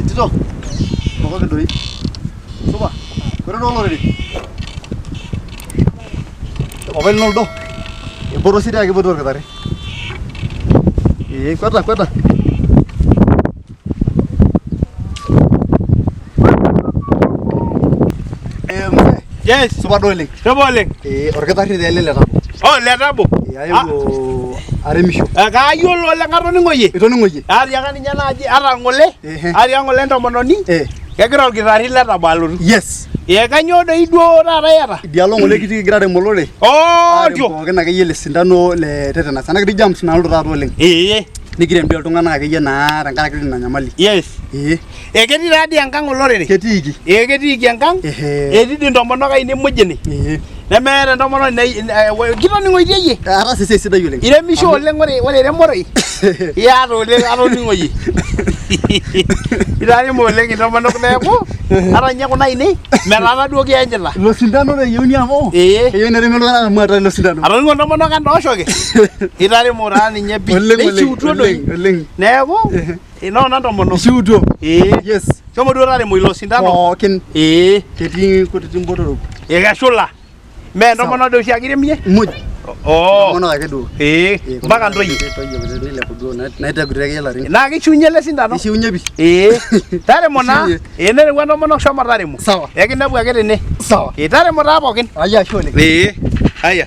Tito, mokoki doi. Supa. Ore doi olorere. Papai lino lido. Eipoto sii dii ake eipotu olkitarri. Ee kwata kwata. Eh, mzee. Yes. Supa doi oleng. Supa oleng. Eh, olkitarri taa ele le Tabo. Oh, le Tabo. Eh, aewuo aremisho. Ah, kayiolo oleng atoning'oyie. Itoning'oyie? Atiaka ninye naaji ata ng'ole, Ehe. atiaka ng'ole entomononi, Eh. kegira olkitarri le Tabo alotu. Yes. Ee kainyoo doi duo taata iyata? Idialo ng'ole kitii kigira arem olorere. Oh, Arem tio. pookin akeyie ele sindano le tetanus. Ena kiti germs naloito taata oleng. Ee. Nikirem dii iltung'anak akeyie naa tenkaraki ina nyamali. Yes. Ee. Ee ketii taa dii enkang olorere. Ketiiki. Ee ketiiki enkang. Ehe. Etii dii intomonok ainei muj ene. Ee. Nemeeta entomononi kitoning'oitie iyie. Ataasa esiai sidai oleng. Iremisho oleng ore eremore iyata oleng atoning'oyie. Itaremo oleng intomonok neeku ata ninye kuna ainei metaa duo kiyanyita. Ilo sindano taa eyieuni amu Ee. keyieu neremi iltung'anak amu etaa ilo sindano. Atoning'o intomonok entooshoki. Itaremo taa ninye pi. Oleng oleng Neishiutuo doi. oleng oleng. Neeku inoona intomonok. Ishiutuo. Ee. Yes. Shomo duo taremo ilo sindano. Pookin. Ee. Ketii nkutiti mbotorok. Ee keshula. Mee entomononi doi oshiake iremie? Muj. Oo. Intomonok ake duo. Ee. Mpaka ntoyie. Ntoyie kutitik nilepu duo naiteguti akeyie ilarin. Naa kishiunye ele sindano. Ishiunye pi. Ee. Taremo naa. Ishiunye. Ee nerewua intomonok shomo taremo. Sawa. Ekinepu ake tene. Sawa. Ee taremo taa pookin. Ayia ashe oleng. Ee. Aya.